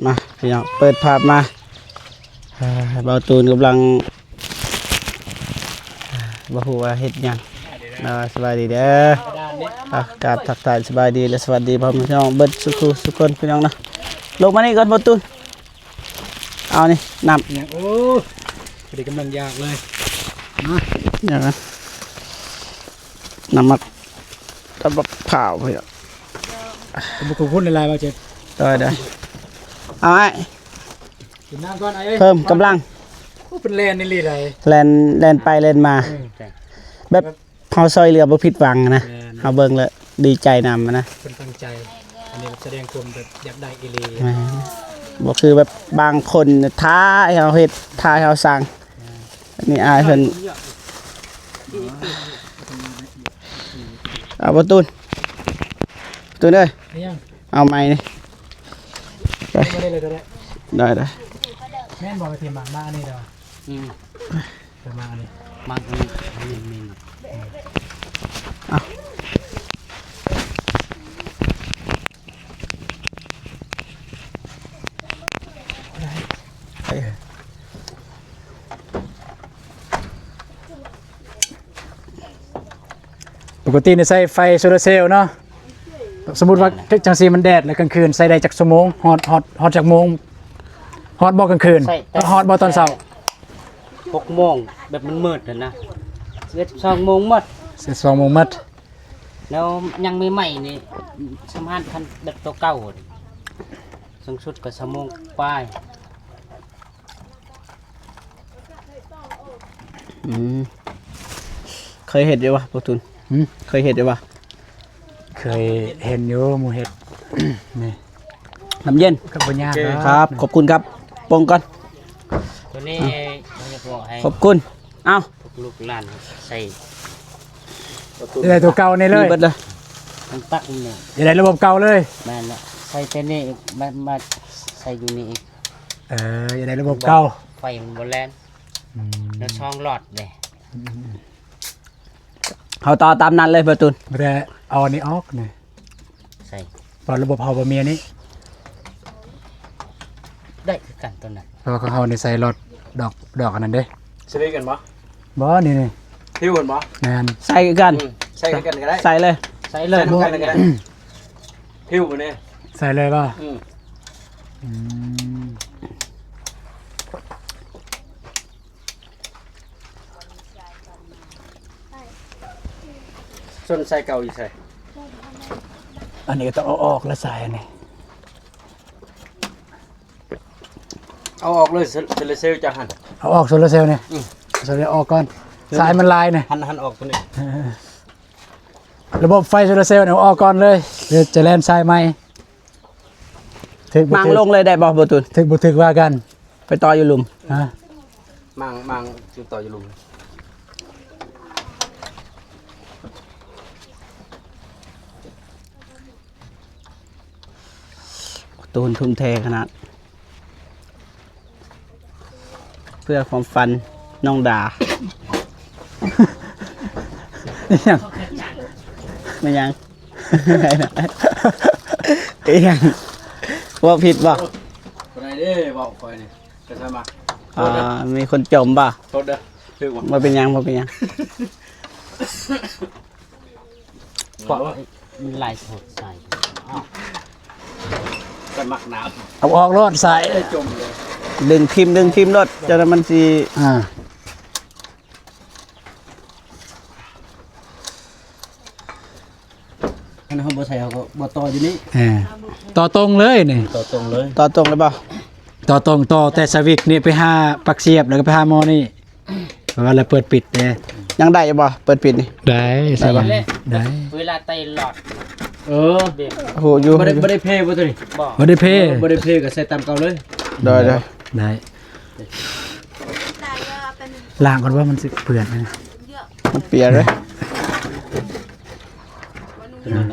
ມາພີ່ນ້ອງ ເປີດພາບມາ ເອີ ບ່າວຕູນກຳລັງ ບໍ່ຮູ້ວ່າເຮັດຫຍັງ. ເນາະ ສະບາຍດີເດີ ອ່າ ກາບທັກທາຍສະບາຍດີ ແລະ ສະຫວັດດີພໍ່ແມ່ພີ່ນ້ອງເບິດສູ່ຜູ້ສູ່ຄົນ ພີ່ນ້ອງເນາະ. ລົງມານີ້ກ່ອນ ບ່າວຕູນ ເອົານີ້ນ້ຳ ໂອ້ ພໍດີກຳລັງຢາກເລີຍ ມາ ຢາກນະ ນ້ຳໝາກ ນ້ຳໝາກພ້າວ ບໍ່ຂອບຄຸນຫຼາຍໆ ບ່າວເຈັດ ໄດ້ໆ ເອົາອ້າຍ ກິນນ້ຳກ່ອນອ້າຍເອີຍ ເພີ່ມກຳລັງ ໂອ້ ເພິ່ນແລ່ນອີ່ຫຼີໃດ ແລ່ນ ແລ່ນໄປແລ່ນມາ ເອີ ແບບ ເຮົາຊ່ອຍເຫຼືອບໍ່ຜິດຫວັງນະ ແມ່ນ ເຮົາເບິ່ງແລ້ວດີໃຈນຳນະ ເພິ່ນຕັ້ງໃຈ ອັນນີ້ສະແດງຄວາມແບບຢາກໄດ້ອີ່ຫຼີ ແມ່ນ ບໍ່ຄືແບບບາງຄົນທ້າໃຫ້ເຮົາເຮັດ ທ້າໃຫ້ເຮົາສ້າງ ອັນນີ້ອ້າຍເພິ່ນ ເອົາ ບ່າວຕູນ ຕູ້ນເອີຍ ເອົາໄມ້ນີ້ ໄປ ໄດ້ໆ ແມ່ນບໍ່ ທີ່ມາ ມາອັນນີ້ດອກ ອືມ ເອົາມາອັນນີ້ ມາອັນນີ້ ນີ້ ນີ້ ເອົາ ປົກກະຕິນີ້ໃຊ້ໄຟໂຊລາເຊວເນາະ ສົມມຸດວ່າ ແມ່ນແຫຼະ ຈັ່ງຊີ້ມັນແດດ ແລ້ວກາງຄືນໃຊ້ໄດ້ຈັກຊົ່ວໂມງ ຮອດ ຮອດ ຮອດຈັກໂມງ ຮອດບໍ່ກາງຄືນ ຮອດບໍ່ຕອນເຊົ້າ? ຫົກໂມງ ແບບມັນມືດຫັ້ນນະ ສິບເອັດ ສອງໂມງໝົດ ສິບເອັດ ສອງໂມງໝົດ ແລ້ວຍັງໃໝ່ໆນີ້ ສຳພັນຄັນແບບໂຕເກົ່າ ສູງສຸດກໍຊົ່ວໂມງປາຍ. ອືມ ເຄີຍເຮັດຢູ່ບໍ່ ພວກທຸນ? ຫືມ? ເຄີຍເຮັດຢູ່ບໍ່? ເຄີຍເຫັນຢູ່ໝູ່ເຮັດ ນີ້ ນ້ຳເຢັນ ກໍບໍ່ຍາກດອກ ຄັບ ຂອບຄຸນຄັບ ປົງກ່ອນ ຕົວນີ້ ອືມ ເຮົາຢາກບອກໃຫ້ ຂອບຄຸນ ເອົ້າ ພວກລູກຫຼານໃສ່ ໄດ້ຕົວເກົ່ານີ້ເລີຍ ມີເບິດເລີຍ ມັນຕັກນີ້ ຢາກໄດ້ລະບົບເກົ່າເລີຍ ແມ່ນລະ ໃສ່ແຕ່ນີ້ ມາ ມາໃສ່ຢູ່ນີ້ອີກ ເອີ ຢາກໄດ້ລະບົບເກົ່າ ໄຟມັນບໍ່ແລ່ນ ອືມ ແລ້ວຊ່ອງຫຼອດເດ້ ອືມ ເຮົາຕໍ່ຕາມນັ້ນເລີຍ ປະຕູນ ແຕ່ເອົາອັນນີ້ອອກນີ້ ໃສ່ ເພາະລະບົບເຮົາບໍ່ມີອັນນີ້ ໄດ້ຄືກັນຕົວນັ້ນ ເພາະວ່າຂອງເຮົານີ້ໃສ່ຫຼອດດອກ ດອກອັນນັ້ນເດ້ ສະວິດກັນບໍ່? ບໍ່ ນີ້ ນີ້ ພິວກັນບໍ່? ແມ່ນ ໃສ່ຄືກັນ ອືມ ໃສ່ຄືກັນກໍໄດ້ ໃສ່ເລີຍ ໃສ່ເລີຍ ໃສ່ນຳກັນກໍໄດ້ ພິວນີ້ ໃສ່ເລີຍບໍ່? ອືມ ອືມ ສ່ວນສາຍເກົ່າຢູ່ໃສ? ອັນນີ້ກໍຕ້ອງເອົາອອກລະ ສາຍອັນນີ້ ເອົາອອກເລີຍ ໂຊລາເຊວຈາກຫັ້ນ ເອົາອອກໂຊລາເຊວນີ້ ອືມ ໂຊລາເຊວອອກກ່ອນ ສາຍມັນຫຼາຍນີ້ ຫັນ ຫັນອອກຕົວນີ້ ເອີ ລະບົບໄຟໂຊລາເຊວນີ້ເອົາອອກກ່ອນເລີຍ ດຽວຈະແລ່ນສາຍໃໝ່ ຖືກບໍ່ຖືກ ມາງລົງເລີຍໄດ້ບໍ່ ບໍ່ຕູນ? ຖືກບໍ່ຖືກວ່າກັນ ໄປຕໍ່ຢູ່ລຸ່ມ ຮະ ມາງ ມາງສືບຕໍ່ຢູ່ລຸ່ມ ຕູນທຸ່ມເທຂະໜາດ ເພື່ອຄວາມຝັນນ້ອງດາ ອີຫຍັງ? ແມ່ນຫຍັງ? ອີຫຍັງ? ເວົ້າຜິດບໍ່? ບໍ່ໄດ້ເດ້ ເວົ້າຂ້ອຍນີ້ ໄປໃສມາ? ອ່າ ມີຄົນຈົ່ມບໍ່? ໂທດເດີ ຖືກບໍ່? ບໍ່ເປັນຫຍັງ ບໍ່ເປັນຫຍັງ. ເພາະມັນຫຼາຍໂພດໃສ່ ອ້າວ ກັນມັກໜາວ ເອົາອອກໂລດ ໃສ່ ໄດ້ຈົ່ມເລີຍ ດຶງຖິ້ມ ດຶງຖິ້ມໂລດ ຈັ່ງນັ້ນມັນຊິ ອ່າ ຄັນເຮົາບໍ່ໃສ່ ເຮົາກໍບໍ່ຕໍ່ຢູ່ນີ້ ເອີ ຕໍ່ຕົງເລີຍນີ້ ຕໍ່ຕົງເລີຍ ຕໍ່ຕົງເລີຍບໍ່? ຕໍ່ຕົງ ຕໍ່ແຕ່ສະວິກນີ້ໄປຫາປັກສຽບ ແລ້ວກໍໄປຫາໝໍ້ນີ້ ເພາະວ່າລະເປີດປິດເດ້ ຍັງໄດ້ຢູ່ບໍ່ ເປີດປິດນີ້? ໄດ້ ໄດ້ບໍ່? ໄດ້ ເວລາໄຕ່ຫຼອດ ເອີ ໂຫ ຢູ່ ບໍ່ໄດ້ ບໍ່ໄດ້ເພບໍ່ຕົວນີ້? ບໍ່ ບໍ່ໄດ້ເພ ເອີ ບໍ່ໄດ້ເພກໍໃສ່ຕາມເກົ່າເລີຍ ໄດ້ ໄດ້ ໄດ້ ລ້າງກ່ອນວ່າມັນຊິເປື້ອນ ມັນເປຍເດ້ ນີ້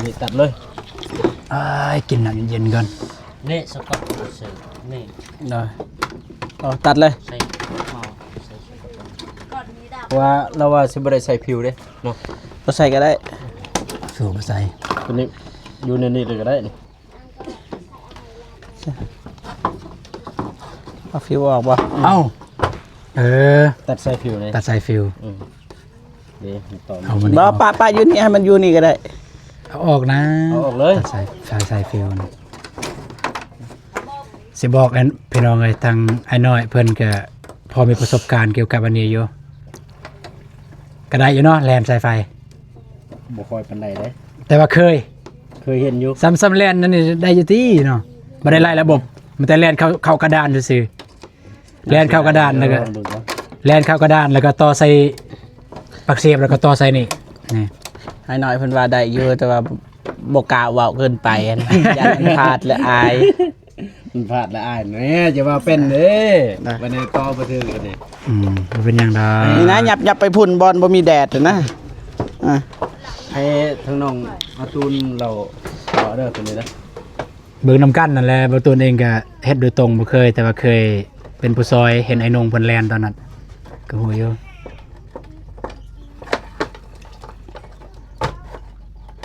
ນີ້ຕັດເລີຍ ອ້າຍ ກິນນ້ຳເຢັນກ່ອນ ນີ້ສະກອດເຊີ ນີ້ ເອົາ ຕັດເລີຍ ໃສ່ໝໍ້ ໃສ່ສະກອດ ເພາະວ່າລາວວ່າຊິບໍ່ໄດ້ໃສ່ຜິວເດ້ເນາະ ບໍ່ໃສ່ກໍໄດ້ ຄືບໍ່ໃສ່ ຕົວນີ້ຢູ່ໃນນີ້ເລີຍກໍໄດ້ນີ້ ເອົາຟິວອອກບໍ່? ເອົ້າ ເອີ ຕັດສາຍຟິວເລີຍ ຕັດສາຍຟິວ ອືມ ເດ້ ຕໍ່ ເອົາມັນ ບໍ່ ປະ ປະຢູ່ນີ້ ໃຫ້ມັນຢູ່ນີ້ກໍໄດ້ ເອົາອອກນະ ເອົາອອກເລີຍ ຕັດສາຍ ສາຍ ສາຍຟິວນະ. ຊິບອກອັນ ພີ່ນ້ອງເອີຍ ທາງອ້າຍນ້ອຍເພິ່ນກໍພໍມີປະສົບການກ່ຽວກັບອັນນີ້ຢູ່ ກໍໄດ້ຢູ່ເນາະ ແລ່ນສາຍໄຟ ບໍ່ຄ່ອຍປານໃດເດ້ ແຕ່ວ່າເຄີຍ ເຄີຍເຫັນຢູ່ ສ່ຳ ສ່ຳແລ່ນນັ້ນນີ້ໄດ້ຢູ່ຕິເນາະ ບໍ່ໄດ້ໄລ່ລະບົບ ມີແຕ່ແລ່ນເຂົ້າ ເຂົ້າກະດານຊື່ໆ ແລ່ນເຂົ້າກະດານ ແລ້ວກໍ ລອງເບິ່ງກ່ອນ ແລ່ນເຂົ້າກະດານ ແລ້ວກໍຕໍ່ໃສ່ປາກສຽບ ແລ້ວກໍຕໍ່ໃສ່ນີ້ ນີ້ ອ້າຍນ້ອຍເພິ່ນວ່າໄດ້ຢູ່ ແຕ່ວ່າບໍ່ກ້າເວົ້າເກີນໄປ ຢ້ານມັນພາດແລ້ວອາຍ ມັນພາດແລ້ວອາຍ ແນ່ ຈະວ່າເປັນເດ້ ນະ ບັດນີ້ຕໍ່ບໍ່ຖືກອັນນີ້ ອືມ ບໍ່ເປັນຫຍັງດອກ ນີ້ນະ ຫຍັບ ຫຍັບໄປພຸ້ນ ບ່ອນບໍ່ມີແດດນະ ອ່າ ໃຫ້ທາງນ້ອງອາຕູນເລົ່າຕໍ່ເດີ ຕົວນີ້ເດີ. ເບິ່ງນຳກັນນັ້ນແຫຼະ ບໍ່ຕູນເອງກະເຮັດໂດຍຕົງບໍ່ເຄີຍ ແຕ່ວ່າເຄີຍເປັນຜູ້ຊ່ອຍ ເຫັນໄອ້ນົງເພິ່ນແລ່ນຕອນນັ້ນ ກະຮູ້ຢູ່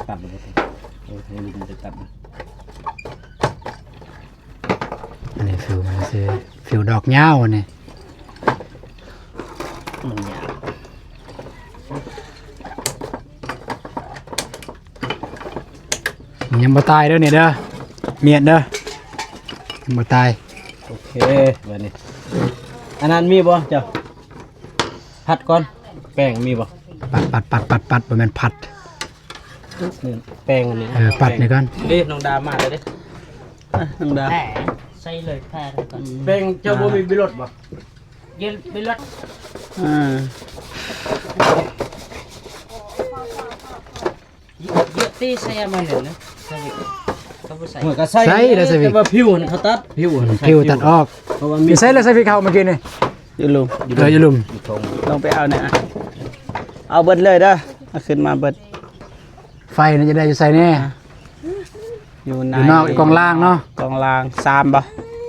ຕັດແລ້ວບໍ່? ເອີ ໃຫ້ລຸງໄປຕັດ ອັນນີ້ຟິວມັນຊື່ ຟິວດອກຍາວອັນນີ້. ມັນຍາກ ມັນຍັງບໍ່ຕາຍເດີນີ້ເດີ ມຽນເດີ ຍັງບໍ່ຕາຍ. ໂອເຄ ບາດນີ້ ອັນນັ້ນມີບໍ່ເຈົ້າ? ຜັດກ່ອນ ແປ້ງມີບໍ່? ປັດ ປັດ ປັດ ປັດ ປັດ ບໍ່ແມ່ນຜັດ ແປ້ງອັນນີ້ ເອີ ປັດນີ້ກ່ອນ ເດ້ ນ້ອງດາມາແລ້ວເດ້ ອ່ະ ນ້ອງດາ ແປ້ງໃສ່ເລີຍ ແປ້ງກ່ອນ ແປ້ງເຈົ້າບໍ່ມີບິລົດບໍ່? ເຢັນໄປລົດ ອ່າ ເຍ- ເຍ- ຕີໃສ່ມາເລີຍນະ ສະວິກ ເຂົາບໍ່ໃສ່ ມັນກໍໃສ່ ໃສ່ແລ້ວ ໃສ່ ແຕ່ວ່າຜິວຫັ້ນເຂົາຕັດ ຜິວຫັ້ນ ອືມ ໃສ່ ຜິວຕັດອອກ ເພາະວ່າມີ ຢູ່ໃສລະ ໃສ່ພິກເຂົາເມື່ອກີ້ນີ້? ຢູ່ລຸ່ມ ເອີ ຢູ່ລຸ່ມ ຢູ່ຖົງ ລອງໄປເອົາແດ່ ເອົາເບິດເລີຍເດີ ເອົາຂຶ້ນມາເບິດ. ໄຟນີ້ຈະໄດ້ຢູ່ໃສແດ່? ອ່ະ ຢູ່ໃນ ຢູ່ນອກ ຢູ່ກ້ອງລ່າງເນາະ ກ້ອງລ່າງ ສາມບໍ່?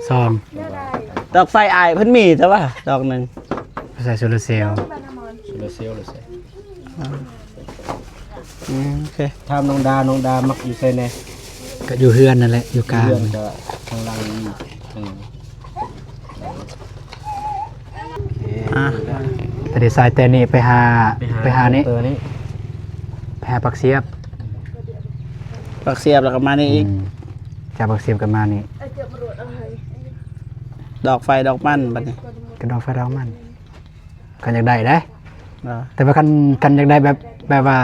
ສອງ ດອກໄຟອ້າຍເພິ່ນມີແຕ່ວ່າດອກໜຶ່ງ ໃສ່ໂຊລາເຊວ ໂຊລາເຊວ ຫຼືໃສ່ ອ່າ ອືມ ໂອເຄ ຖາມນ້ອງດາ ນ້ອງດາມັກຢູ່ໃສແດ່? ກະຢູ່ເຮືອນນັ້ນແຫຼະ ຢູ່ກາງ ເຮືອນກະທາງຫຼັງນີ້ ອືມ. ອ່ະ ແຕ່ເດຊາຍແຕ່ນີ້ໄປຫາ ໄປຫາ ໄປຫານີ້ ເອີ ນີ້ ໄປຫາປາກສຽບ ປາກສຽບແລ້ວກໍມານີ້ອີກ ອືມ ຈາກປາກສຽບກໍມານີ້ ດອກໄຟດອກມັນບັດນີ້ ກໍດອກໄຟດອກມັນ ຄັນຢາກໄດ້ເດ້ ເອີ ແຕ່ວ່າຄັນ ຄັນຢາກໄດ້ແບບ ແບບວ່າ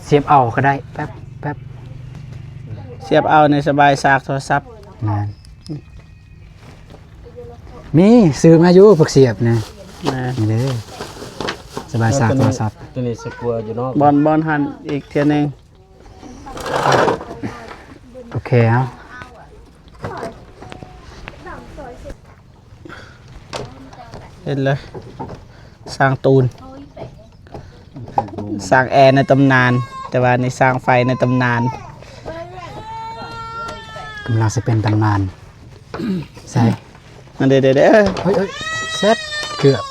ສຽບເອົາກໍໄດ້ ແປັບ ແປັບ ສຽບເອົານີ້ສະບາຍ ສາກໂທລະສັບ ແມ່ນ. ມີ ຊື້ມາຢູ່ ຜັກສຽບນະ ແມ່ນ ນີ້ເດ້ ສະບາຍສາກໂທລະສັບ ຕົວນີ້ສະກົວຢູ່ເນາະ ບ່ອນ ບ່ອນຫັ້ນອີກເທື່ອໜຶ່ງ ໂອເຄ ເອົາ ເຫັນເລີຍ ຊ່າງຕູນ ຊ່າງແອໃນຕຳນານ ແຕ່ວ່ານີ້ຊ່າງໄຟໃນຕຳນານ ກຳລັງຊິເປັນຕຳນານ ໃສ່ ນັ້ນເດ້ ເດ້ ເດ້ ເຮີ້ຍ ເຮີ້ຍ ແຊດ ເກືອບ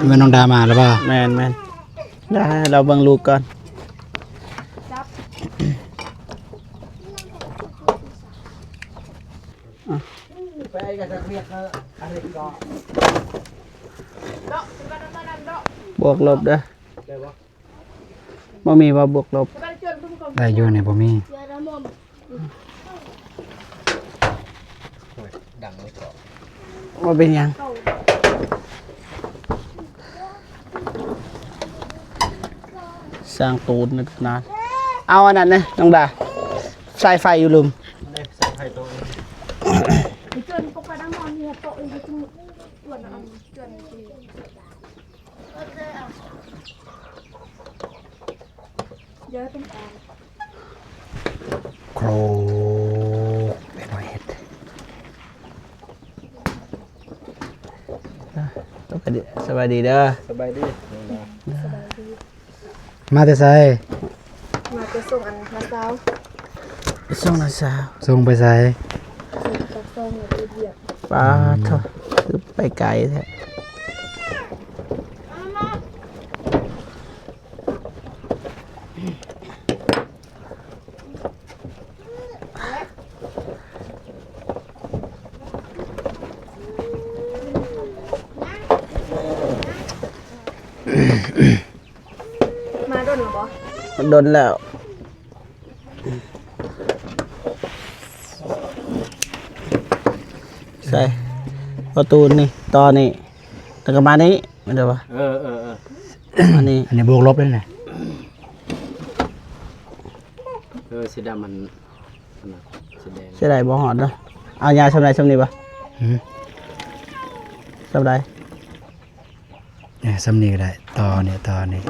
ແມ່ນນ້ອງດາມາແລ້ວບໍ່? ແມ່ນໆ ດາ ລາວເບິ່ງລູກກ່ອນ ບວກລົບເດີ ບໍ່ມີວ່າບວກລົບ ໄດ້ຢູ່ນີ້ ບໍ່ມີ ບໍ່ເປັນຫຍັງ ຊ່າງຕູນນະ ເອົາອັນນັ້ນນະ ນ້ອງດາ ສາຍໄຟຢູ່ລຸ່ມ ໂຄຣກ ເປັນຫຍັງເຮັດ ສະບາຍດີເດີ ສະບາຍດີ ມາແຕ່ໃສ? ມາແຕ່ສົ່ງອັນນ້າສາວ ໄປສົ່ງນ້າສາວ ສົ່ງໄປໃສ? ສົ່ງປາກຊ່ອງ ແລ້ວໄປເຮັດວຽກ ປາດໂທ້ ອືມ ຄືໄປໄກແທ້. ໂດນແລ້ວ ໃສ່ປະຕູນີ້ ຕໍ່ນີ້ ແລ້ວກໍມານີ້ ແມ່ນບໍ່? ເອີ ເອີ ເອີ ອັນນີ້ ອັນນີ້ບວກລົບເດ້ນະ. ເອີ ສີດຳມັນ ອັນນັ້ນ ສີແດງ ເສຍດາຍບໍ່ຮອດເນາະ. ເອົາຍາສ່ຳໃດ ສ່ຳນີ້ບໍ່? ຫືມ ສ່ຳໃດ? ເອີ ສ່ຳນີ້ກໍໄດ້ ຕໍ່ນີ້ ຕໍ່ນີ້.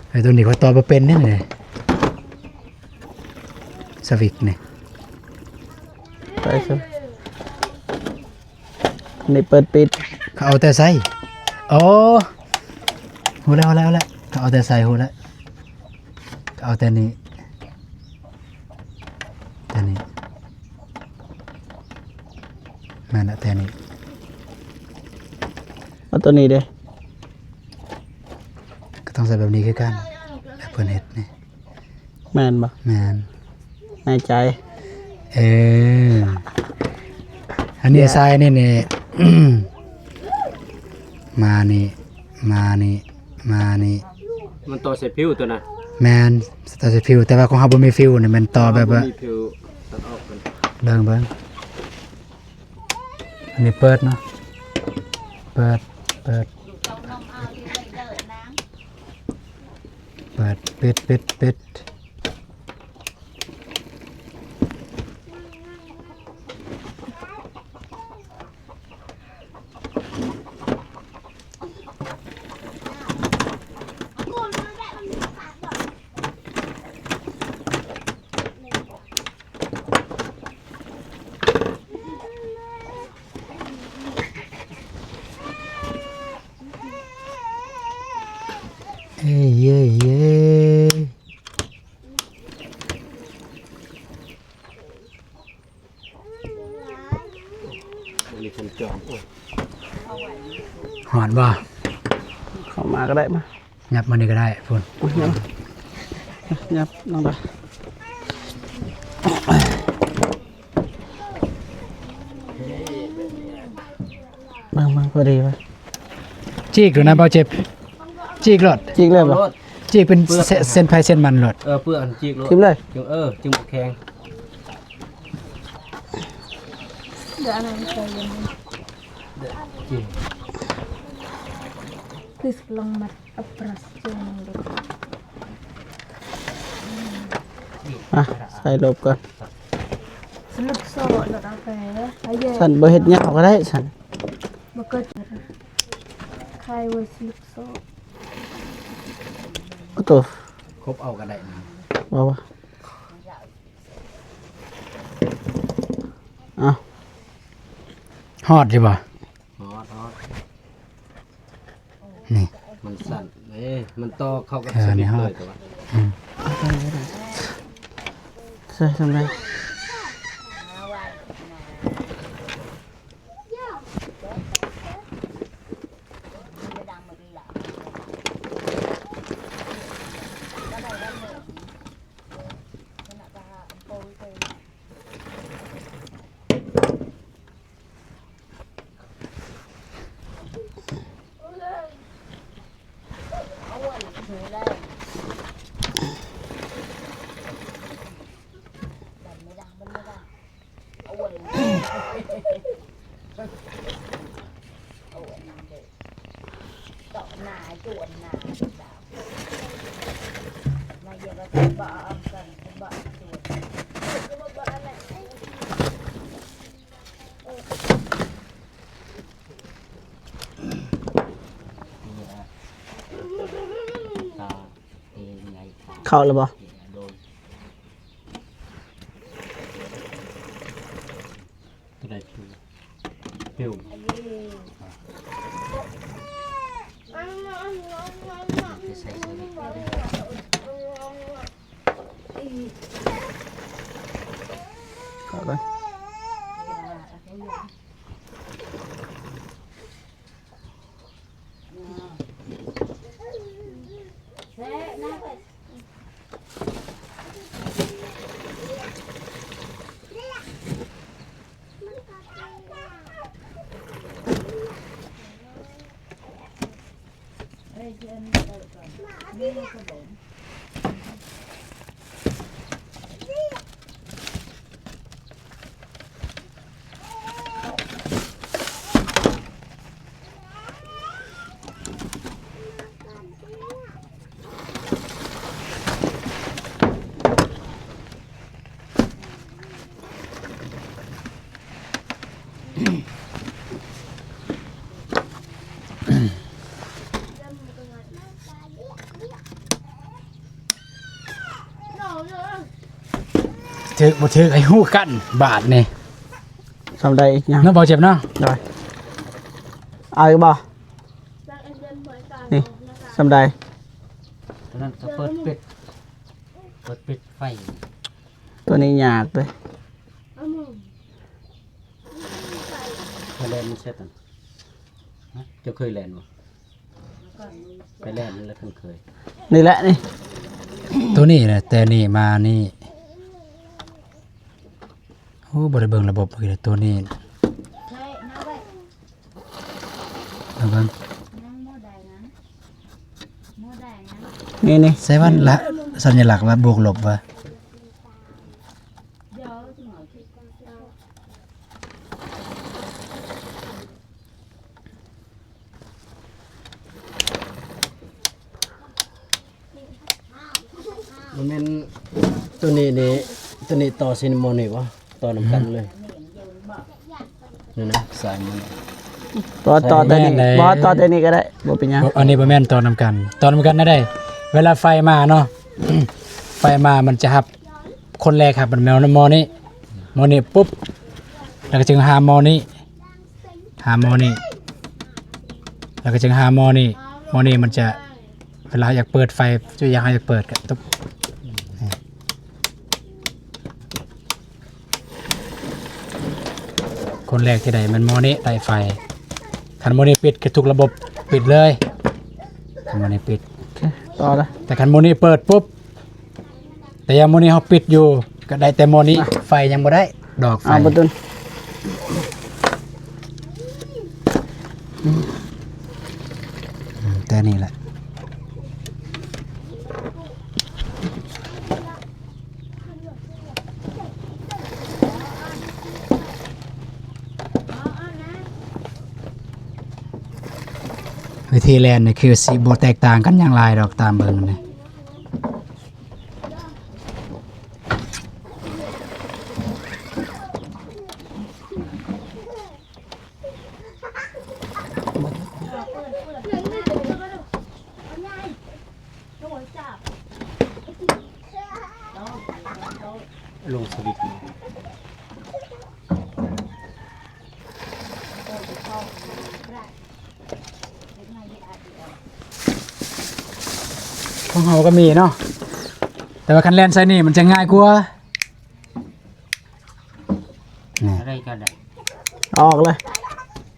ເອີ ໂຕນີ້ຂ້ອຍຕໍ່ບໍ່ເປັນເດ້ນີ້ ສະວິກນີ້ ໄປຊະ. ນີ້ເປີດປິດ ເຂົາເອົາແຕ່ໃສ່. ອໍ ຮູ້ແລ້ວ ຮູ້ແລ້ວ ຮູ້ແລ້ວ ເຂົາເອົາແຕ່ໃສ່ ຮູ້ແລ້ວ ເຂົາເອົາແຕ່ນີ້ ແຕ່ນີ້ ແມ່ນລະ ແຕ່ນີ້. ເອົາໂຕນີ້ເດ້ ກໍຕ້ອງໃສ່ແບບນີ້ຄືກັນ ແບບເພິ່ນເຮັດນີ້. ແມ່ນບໍ່? ແມ່ນ ໃນໃຈ. ເອີ ອັນນີ້ ເອີ ໃສ່ນີ້ ນີ້ ມານີ້ ມານີ້ ມານີ້ ມັນຕໍ່ໃສ່ຟິວໂຕນັ້ນ. ແມ່ນ ຕໍ່ໃສ່ຟິວ ແຕ່ວ່າຂອງເຮົາບໍ່ມີຟິວນີ້ ແມ່ນຕໍ່ແບບວ່າ ບໍ່ມີຟິວ ຕັດອອກເບິ່ງ ເບິ່ງ ເບິ່ງ. ອັນນີ້ເປີດເນາະ ເປີດ ເປີດ ເປີດ ປິດ ປິດ ປິດ. ເອີຍ ເອີຍ ເອີຍ. ຮອດບໍ່? ເຂົ້າມາກໍໄດ້ ມາ ຫຍັບມານີ້ກໍໄດ້ພຸ້ນ ຫຍັບ ຫຍັບນ້ອງດາ ເບິ່ງໆ ພໍດີບໍ່? ຈີກໂລດນະ ບໍ່ເຈັບ ຈີກໂລດ ຈີກເລີຍບໍ່? ຈີກເປັນເສັ້ນໃຜເສັ້ນມັນໂລດ ເອີ ເປືອກຫັ້ນຈີກໂລດ ຖິ້ມເລີຍ ເອີ ຈຶ່ງບໍ່ແຂງ. ເດີ ອັນນັ້ນໃສ່ເຢັນ ເດີ ຈິງ Please ລອງມັດ ອາ ປຣາສ ເຈີ ມັນເດັກ ອ່ະ ໃສ່ລົບກ່ອນ ສະຫຼຸບໂຊ ລົດເອົາໄປ ຊັ້ນບໍ່ເຮັດຍາວກໍໄດ້ຊັ້ນ ບໍ່ເກີດ ຄາຍໄວ້ສະຫຼຸບໂຊ ໂອ້ໂຕ ຄົບເອົາກໍໄດ້ນະ ບໍ່ວ່າ ເອົ້າ ຮອດຢູ່ບໍ່? ຮອດ ຮອດ ນີ້ ມັນສັ້ນເດ້ ມັນຕໍ່ເຂົ້າກັບ ເອີ ສະວິດເລີຍ ແຕ່ວ່າ ອືມ ໃສ່ສ່ຳໃດ?ເຂົ້າແລ້ວບໍ່? ໂຕໃດ ເອີ ຖືກບໍ່ຖືກໃຫ້ຮູ້ກັນບາດນີ້. ສ່ຳໃດອີກຫຍັງ ເນາະ ບໍ່ເຈັບເນາະ. ໂດຍ ເອົາອີກບໍ່? ນີ້ ສ່ຳໃດ? ຕົວນັ້ນກໍເປີດປິດ ເປີດປິດໄຟ. ຕົວນີ້ຍາກເດ້. ເຈົ້າແລ່ນໃສ່ຕົວນັ້ນ ຮະ? ເຈົ້າເຄີຍແລ່ນບໍ່? ໄປແລ່ນແລ້ວຄັນເຄີຍ. ນີ້ແຫຼະນີ້ ຕົວນີ້ແຫຼະ ແຕ່ນີ້ມານີ້. ໂອ້ ບໍ່ໄດ້ເບິ່ງລະບົບເລີຍ ຕົວນີ້. ເບິ່ງ ນີ້ ນີ້ ໃສ່ວັນລະ ສັນຍະລັກລະບວກລົບວ່າ. ບໍ່ແມ່ນ ຕົວນີ້ນີ້ ຕົວນີ້ຕໍ່ຊິມານີ້ບໍ່? ຕໍ່ນຳກັນເລີຍ ອືມ ນີ້ນະ ສາຍມັນ. ບໍ່ ຕໍ່ແຕ່ນີ້ ບໍ່ ຕໍ່ແຕ່ນີ້ກໍໄດ້ ບໍ່ເປັນຫຍັງ. ອັນນີ້ບໍ່ແມ່ນຕໍ່ນຳກັນ ຕໍ່ນຳກັນນະໄດ໋. ເວລາໄຟມາເນາະ ໄຟມາມັນຈະຮັບ ຄົນແລກຮັບມັນແມ່ນໝໍ້ນີ້ ໝໍ້ນີ້ປຸບ ແລ້ວກໍຈຶ່ງຫາໝໍ້ນີ້ ຫາໝໍ້ນີ້ ແລ້ວກໍຈຶ່ງຫາໝໍ້ນີ້. ໝໍ້ນີ້ມັນຈະ ເວລາເຮົາຢາກເປີດໄຟ ຕົວຢ່າງເຮົາຢາກເປີດກໍຕຸບ. ຄົນແລກທີ່ໄດ້ແມ່ນໝໍ້ນີ້ ໄດ້ໄຟ. ຄັນໝໍ້ນີ້ປິດ ກໍທຸກລະບົບປິດເລີຍ ຄັນໝໍ້ນີ້ປິດ. ໂອເຄ ຕໍ່ລະ ແຕ່ຄັນໝໍ້ນີ້ເປີດປຸບ ແຕ່ຢ່າງໝໍ້ນີ້ເຮົາປິດຢູ່ ກໍໄດ້ແຕ່ໝໍ້ນີ້ ມາ ໄຟຍັງບໍ່ໄດ້ ດອກໄຟ ເອົາປະຕູ ອືມ ແຕ່ນີ້ແຫຼະ. ວິທີແລ່ນນີ້ຄືຊິບໍ່ແຕກຕ່າງກັນຫຍັງຫຼາຍດອກ ຕາມເບິ່ງນີ້. ລົງສະວິດ ຂອງເຮົາກໍມີເນາະ ແຕ່ວ່າຄັນແລ່ນໃສ່ນີ້ມັນຈະງ່າຍກວ່າ. ນີ້ ອອກເລີຍ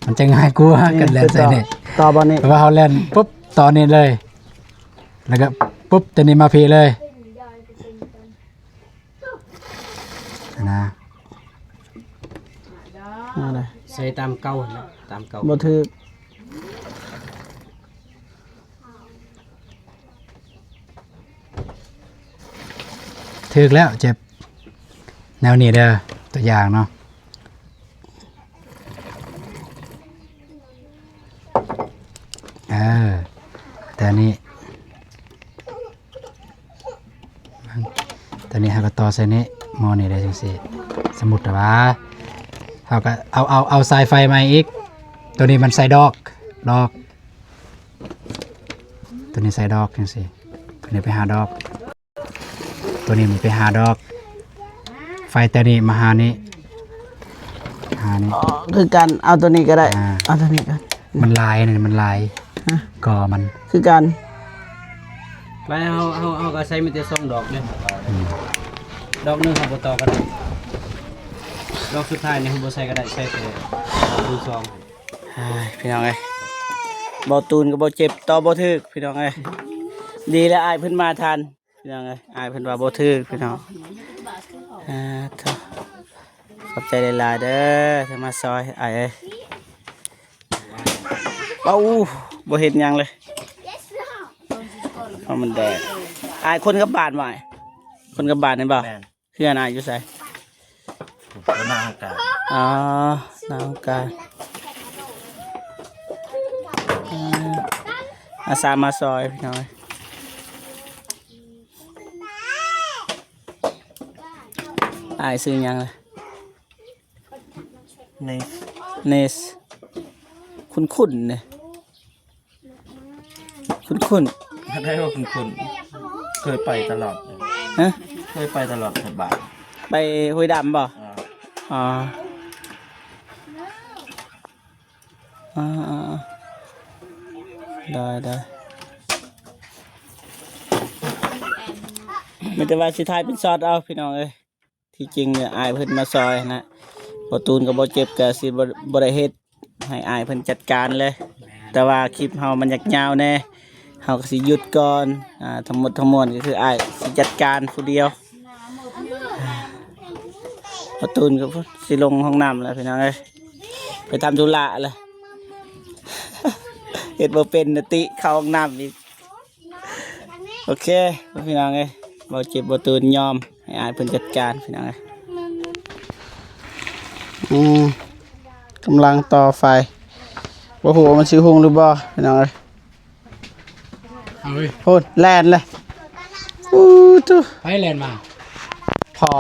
ມັນຈະງ່າຍກວ່າກັນແລ່ນໃສ່ນີ້ ຕໍ່ບ່ອນນີ້ ເພາະວ່າເຮົາແລ່ນປຸບ ຕໍ່ນີ້ເລີຍ ແລ້ວກໍປຸບ ຕົວນີ້ມາພີ້ເລີຍນະ. ເອົາເລີຍ ໃສ່ຕາມເກົ່າຫັ້ນແຫຼະ ຕາມເກົ່າ ບໍ່ຖືກ. ຖືກແລ້ວ ເຈັບ ແນວນີ້ເດີ ຕົວຢ່າງເນາະ ເອີ ແຕ່ນີ້ ຕົວນີ້ເຮົາກໍຕໍ່ໃສ່ນີ້ ໝໍ້ນີ້ໄດ້ຈັ່ງຊີ້. ສົມມຸດວ່າ ເຮົາກໍເອົາ ເອົາ ເອົາສາຍໄຟມາອີກ ຕົວນີ້ມັນໃສ່ດອກ ດອກ ຕົວນີ້ໃສ່ດອກຈັ່ງຊີ້ ຕົວນີ້ໄປຫາດອກ ຕົວນີ້ມັນໄປຫາດອກ ໄຟແຕ່ນີ້ມາຫານີ້ ຫານີ້ ອໍ ຄືກັນ ເອົາຕົວນີ້ກໍໄດ້ ອ່າ ເອົາຕົວນີ້ກ່ອນ ມັນຫຼາຍ ອັນນີ້ມັນຫຼາຍ ຮະ ກໍມັນ ຄືກັນ ຫຼາຍ ເຮົາ ເຮົາ ເຮົາກໍໃຊ້ມີແຕ່ສອງດອກເດ້ ອືມ ດອກໜຶ່ງເຮົາບໍ່ຕໍ່ກໍໄດ້ ດອກສຸດທ້າຍນີ້ເຮົາບໍ່ໃສ່ກໍໄດ້ ໃສ່ແຕ່ດອກທີສອງ. ອ້າຍ ພີ່ນ້ອງເອີຍ ບໍ່ຕູນກໍບໍ່ເຈັບ ຕໍ່ບໍ່ຖືກ ພີ່ນ້ອງເອີຍ ດີແລ້ວອ້າຍເພິ່ນມາທັນ. ພີ່ນ້ອງເອີຍ ອ້າຍເພິ່ນວ່າບໍ່ຖືກ ພີ່ນ້ອງ ອ່າ ໂທ້ ຂອບໃຈຫຼາຍໆເດີ ທີ່ມາຊ່ອຍອ້າຍເອີຍ. ເອົ້າ ບໍ່ເຫັນຫຍັງເລີຍ ເພາະມັນແດດ. ອ້າຍຄົນກັບບ້ານບໍ່? ຄົນກັບບ້ານແມ່ນບໍ່? ແມ່ນ. ເຮືອນອ້າຍຢູ່ໃສ? ຢູ່ໜ້າຫ້ອງການ. ອໍ ໜ້າຫ້ອງການ. ອາ ອາສາມາຊ່ອຍພີ່ນ້ອງ. ອ້າຍຊື່ຫຍັງລະ? ເນສ ເນສ ຄຸ້ນໆເດ້ ຄຸ້ນໆ. ໄດ້ວ່າຄຸ້ນໆ ເຄີຍໄປຕະຫຼອດ. ຮະ? ເຄີຍໄປຕະຫຼອດແຖວບ້ານ. ໄປຫ້ວຍດຳບໍ່? ອ່າ ອໍ ອໍ ໄດ້ໆ ມີແຕ່ວ່າຊິຖ່າຍເປັນຊັອດເອົາ ພີ່ນ້ອງເອີຍ. ທີ່ຈິງອ້າຍເພິ່ນມາຊ່ອຍຫັ້ນນະ ບໍ່ຕູນກັບບໍ່ເຈັບກໍຊິບໍ່ ບໍ່ໄດ້ເຮັດ ໃຫ້ອ້າຍເພິ່ນຈັດການເລີຍ. ແຕ່ວ່າຄລິບເຮົາມັນຢາກຍາວແດ່ ເຮົາກໍຊິຢຸດກ່ອນ. ອາ ທັງໝົດທັງມວນກໍຄືອ້າຍຊິຈັດການຜູ້ດຽວ. ບໍ່ຕູນກໍຊິລົງຫ້ອງນ້ຳແລ້ວ ພີ່ນ້ອງເອີຍ ໄປທຳທຸລະແລ້ວ ເຮັດບໍ່ເປັນນະຕິ ເຂົ້າຫ້ອງນ້ຳອີກ. ໂອເຄ ພີ່ນ້ອງເອີຍ ບໍ່ເຈັບບໍ່ຕູນຍອມໃຫ້ອ້າຍເພິ່ນຈັດການ ພີ່ນ້ອງເອີຍ. ອືມ ກຳລັງຕໍ່ໄຟ ບໍ່ຮູ້ວ່າມັນຊິຮຸ່ງຫຼືບໍ່ ພີ່ນ້ອງເອີຍ. ເອົາເວີຍ ໂອ້ ແລ່ນເລີຍ ອູ້ຕູ ໃຜແລ່ນມາ? ພໍ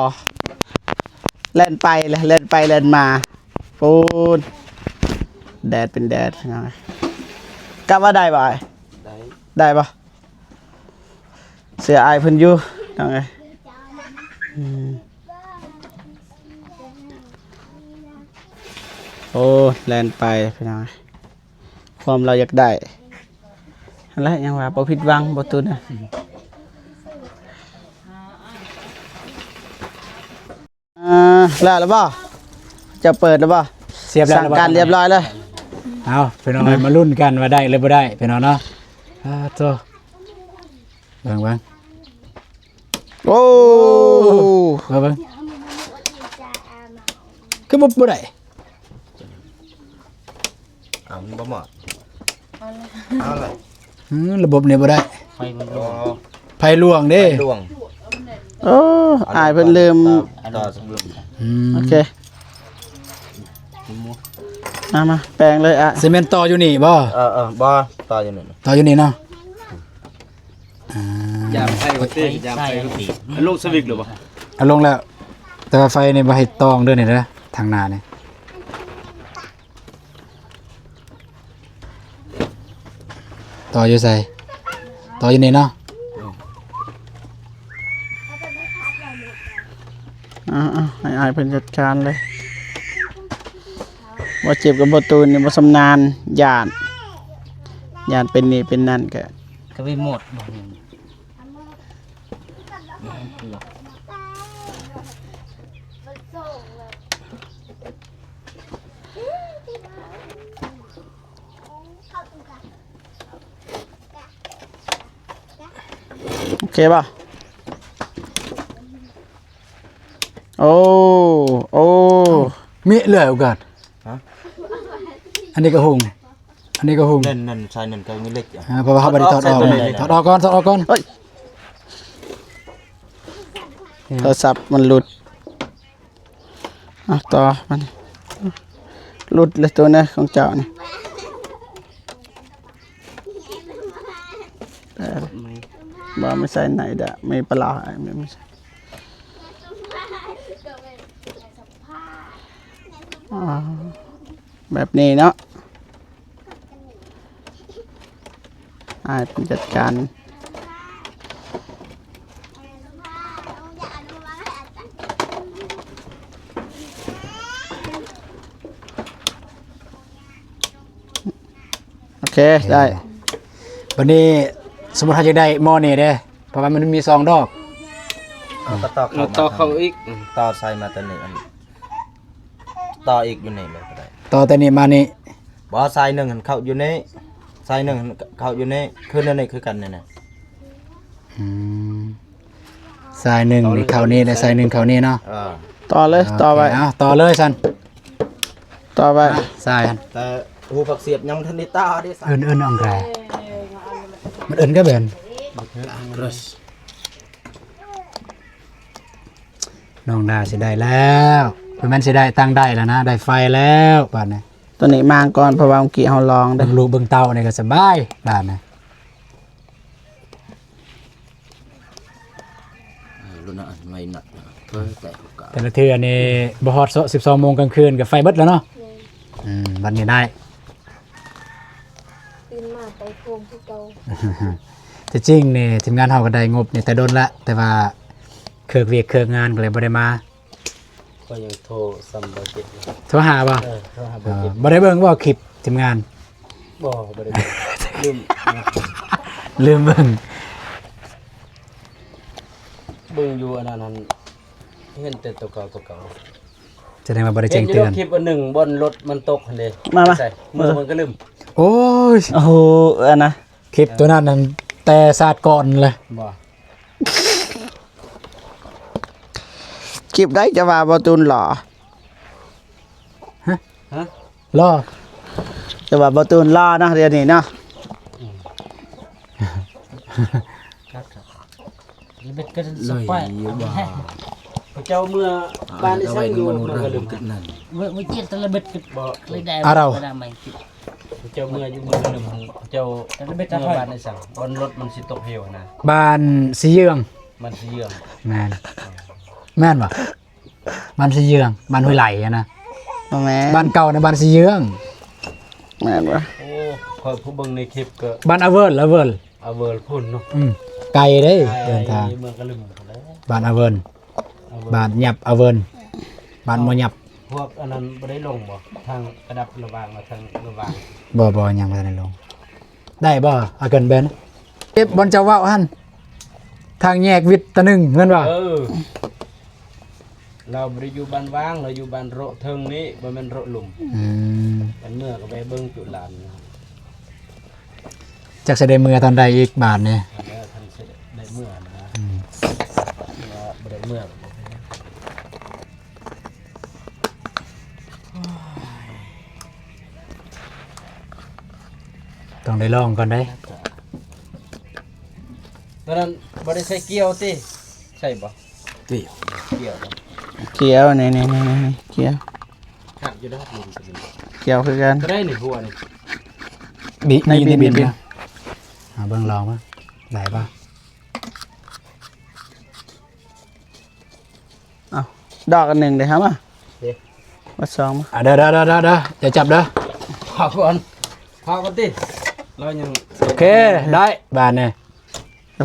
ແລ່ນໄປເລີຍ ແລ່ນໄປແລ່ນມາ ປູນ ແດດເປັນແດດ ພີ່ນ້ອງເອີຍ. ກະວ່າໄດ້ບໍ່ອ້າຍ? ໄດ້ ໄດ້ບໍ່? ເສື້ອອ້າຍເພິ່ນຢູ່ ນ້ອງເອີຍ. ອືມ ໂອ້ ແລ່ນໄປ ພີ່ນ້ອງເອີຍ ຄວາມລາວຢາກໄດ້ ຫັ້ນແຫຼະ ຍັງວ່າບໍ່ຜິດຫວັງ ບໍ່ຕຸນນະ. ອ່າ ແລ້ວລະບໍ່? ເຈົ້າເປີດລະບໍ່? ສຽບແລ້ວ ສັ່ງການລຽບຮ້ອຍແລ້ວ. ເອົາ ພີ່ນ້ອງເອີຍ ມາລຸ້ນກັນວ່າໄດ້ຫຼືບໍ່ໄດ້ ພີ່ນ້ອງເນາະ. ອາໂຕ ເບິ່ງໆ ໂອ້ ເບິ່ງໆ ຄືບໍ່ ບໍ່ໄດ້? ເອົາ ມັນບໍ່ໝົດ ເອົາລະ ອືມ ລະບົບນີ້ບໍ່ໄດ້ ໄຟມັນຫຼວງ ອໍ ໄຟຫຼວງເດ້ ໄຟຫຼວງ. ໂອ້ ອ້າຍເພິ່ນລືມ ຕໍ່ ຕໍ່ ອືມ ໂອເຄ ມາ ມາ ແປງເລີຍອະ. ຊິແມ່ນຕໍ່ຢູ່ນີ້ບໍ່? ເອີໆ ບໍ່ ຕໍ່ຢູ່ນີ້ ຕໍ່ຢູ່ນີ້ເນາະ. ອ່າ ຢາມໄຟວ່າຕິ ຢາມໄຟວ່າຕິ ເອົາລົງສະວິກແລ້ວບໍ່? ເອົາລົງແລ້ວ ແຕ່ວ່າໄຟນີ້ບໍ່ໃຫ້ຕ້ອງເດີນີ້ເດີ ທາງໜ້ານີ້. ຕໍ່ຢູ່ໃສ? ຕໍ່ຢູ່ນີ້ເນາະ. ເອົາໆ ໃຫ້ອ້າຍເພິ່ນຈັດການເລີຍ. ບໍ່ເຈັບກັບບໍ່ຕູນນີ້ ບໍ່ຊຳນານ ຢ້ານ ຢ້ານເປັນນີ້ເປັນນັ້ນ ກະ ກະໄປໝົດ. ໂອເຄບໍ່? ໂອ້ ໂອ້ ມີເຫຼືອໂອກາດ. ຮະ? ອັນນີ້ກະຫຸງ ອັນນີ້ກະຫຸງ. ນັ້ນ ນັ້ນ ສາຍນັ້ນກະມີເຫຼັກຢູ່. ອ່າ ເພາະວ່າເຮົາບໍ່ໄດ້ຖອດອອກ. ຖອດອອກກ່ອນ ຖອດອອກກ່ອນ. ເອີຍ ໂທລະສັບມັນຫຼຸດ. ອ່ະ ຕໍ່ມັນ ຫຼຸດເລີຍໂຕນີ້ຂອງເຈົ້ານີ້. ເອີ ບໍ່ ໄມ່ໃສ່ໄນດະ ໄມ່ປະຫຼາ ໄມ່ໃສ່. ອ່າ ແບບນີ້ເນາະ ອ້າຍເພິ່ນຈັດການ. ໂອເຄ ໄດ້. ບັດນີ້ສົມມຸດເຮົາຢາກໄດ້ໝໍ້ນີ້ເດ້ ເພາະວ່າມັນມີສອງດອກ. ເອົາກະຕໍ່ເຂົ້າ ຕໍ່ເຂົ້າອີກ ຕໍ່ໃສ່ມາໂຕນີ້ ອັນ ຕໍ່ອີກຢູ່ນີ້ເລີຍກະໄດ້. ຕໍ່ແຕ່ນີ້ມານີ້ ບໍ່ ສາຍໜຶ່ງຫັ້ນເຂົ້າຢູ່ນີ້ ສາຍໜຶ່ງຫັ້ນເຂົ້າຢູ່ນີ້ ຄືແນວນີ້ຄືກັນນີ້ນະ. ອືມ ສາຍໜຶ່ງນີ້ເຂົ້ານີ້ ແລະ ສາຍໜຶ່ງເຂົ້ານີ້ເນາະ. ເອີ ຕໍ່ເລີຍ ຕໍ່ໄວ້. ເອົາ ຕໍ່ເລີຍຊັ້ນ ຕໍ່ໄວ້ ສາຍຫັ້ນ. ແຕ່ຫູຜັກສຽບຍັງບໍ່ທັນໄດ້ຕໍ່ເດ້. ເອີ້ນ ເອີ້ນອັງກາ ມັນເອີ້ນກະແບນ ບໍ່ຖືກ ອ່ະ ເລີຍ ນ້ອງດາຊິໄດ້ແລ້ວ ບໍ່ແມ່ນຊິໄດ້ ຕັ້ງໄດ້ແລ້ວນະ ໄດ້ໄຟແລ້ວບາດນີ້. ຕົວນີ້ມ້າງກ່ອນ ເພາະວ່າເມື່ອກີ້ເຮົາລອງເດ້ ເບິ່ງລູກເບິ່ງເຕົ້ານີ້ກໍສະບາຍບາດນີ້. ເອີ ລຸ້ນນະ ໄວໜ້ອຍ ເອີ ແຕ່ ແຕ່ລະເທື່ອນີ້ບໍ່ຮອດສິບສອງໂມງກາງຄືນກໍໄຟເບິດແລ້ວເນາະ. ແມ່ນ ອືມ ບັດນີ້ໄດ້ ຕື່ນມາໄປໂພງຄືເກົ່າ. ທີ່ຈິງນີ້ທີມງານເຮົາກໍໄດ້ງົບນີ້ແຕ່ດົນລະ ແຕ່ວ່າເຄີກວຽກເຄີກງານກໍເລີຍບໍ່ໄດ້ມາ. ຂ້ອຍຍັງໂທສ່ຳບໍ່ເຈັດເລີຍ. ໂທຫາບໍ່? ເອີ ໂທຫາບໍ່ເຈັດ. ເອີ ບໍ່ໄດ້ເບິ່ງບໍ່ຄລິບທີມງານ? ບໍ່ ບໍ່ໄດ້ເບິ່ງ ລືມ ລືມເບິ່ງ. ເບິ່ງຢູ່ອັນນັ້ນ ເຫັນແຕ່ໂຕເກົ່າ ໂຕເກົ່າ. ສະແດງວ່າບໍ່ໄດ້ແຈ້ງເຕືອນ. ເຫັນຢູ່ຄລິບອັນໜຶ່ງ ບ່ອນລົດມັນຕົກຫັ້ນເດ້. ມາ ມາ ໃສ່ ເອີ ມື້ມັນກໍລືມ. ໂອ້ຍ ໂອ້ໂຫ ອັນນະ ຄລິບຕົວນັ້ນນັ້ນແຕ່ຊາດກ່ອນເລີຍ. ບໍ່ ຄລິບໃດຈະວ່າບໍ່ຕູນຫຼໍ່? ຮະ? ຮະ? ຫຼໍ່? ຈະວ່າບໍ່ຕູນຫຼໍ່ເນາະ ດຽວນີ້ເນາະ. ອືມ ລະເບັດກໍສະປາຍ ເຂົາເຈົ້າເມືອບ້ານອີ່ສັງຢູ່ເມືອງກະລຶມຫັ້ນ. ເມື່ອ ເມື່ອກີ້ຕະລະເບັດກໍບໍ່ໄດ້ ອາ ເຂົາເຈົ້າເມືອຢູ່ເມືອງກະລຶມຫັ້ນ ເຂົາເຈົ້າເມືອບ້ານອີ່ສັງ ບ່ອນລົດມັນຊິຕົກເຫວຫັ້ນນະ. ບ້ານສີເຍືອງ. ບ້ານສີເຍືອງ. ແມ່ນ ແມ່ນບໍ່? ບ້ານສີເຍືອງ ບ້ານຫ້ວຍໄຫຼຫັ້ນນະ. ບໍ່ແມ່ນ ບ້ານເກົ່າໃນບ້ານສີເຍືອງ. ແມ່ນບໍ່? ໂອ້ ຂ້ອຍຜູ້ເບິ່ງໃນຄລິບກໍ ບ້ານອາເວີນ ອາເວີນ ອາເວີນພຸ້ນເນາະ. ອືມ ໄກເດ້ ໄກ ເດີນທາງ ເມືອງກະລຶມພຸ້ນແຫຼະ. ບ້ານອາເວີນ ອາເວີນ ບ້ານຫຍັບ ອາເວີນ ບ້ານບໍ່ຫຍັບ. ພວກອັນນັ້ນບໍ່ໄດ້ລົງບໍ່? ທາງກະດັບລະຫວ່າງ ທາງລະຫວ່າງ. ບໍ່ ບໍ່ ຍັງບໍ່ທັນໄດ້ລົງ. ໄດ້ບໍ່ ອາເກີນແບນ? ເກັບບ່ອນເຈົ້າເວົ້າຫັ້ນ ທາງແຍກວິດຕະໜຶ່ງແມ່ນບໍ່? ເອີ ລາວບໍ່ໄດ້ຢູ່ບ້ານຫວ່າງ ລາວຢູ່ບ້ານໂຣະເທິງນີ້ ບໍ່ແມ່ນໂຣະລຸ່ມ. ອືມ ຄັນເມືອກໍໄປເບິ່ງຈຸລານ. ຈັກຊິໄດ້ເມືອຕອນໃດອີກບາດນີ້. ອັນນັ້ນຄັນຊິໄດ້ເມືອນະ. ອືມ ເມືອບໍ່ໄດ້ເມືອກໍບໍ່ເປັນຫຍັງ. ຕ້ອງໄດ້ລອງກ່ອນເດ້. ຕອນນັ້ນບໍ່ໄດ້ໃສ່ກ່ຽວຕິ? ໃສ່ບໍ່? ກ່ຽວ ກ່ຽວ ກ່ຽວ ນີ້ໆໆໆ ກ່ຽວ ຄັກຢູ່ເດີ. ກ່ຽວຄືກັນ ກໍໄດ້ນີ້ຫົວນີ້. ບິ ໃນບິນ ບິນ ບິນ ບິນ ນະ. ຫາເບິ່ງລອງວ່າໄດ້ບໍ່. ເອົ້າ ດອກອັນໜຶ່ງເດ້ ຫາມາ ເດ້ ມາສອງມາ. ອ່າ ເດີ ເດີ ເດີ ເດີ ເດີ ຢ່າຈັບເດີ. ພາກ່ອນ ພາກ່ອນຕິ. ລາວຍັງ ໂອເຄ ໄດ້ບາດນີ້.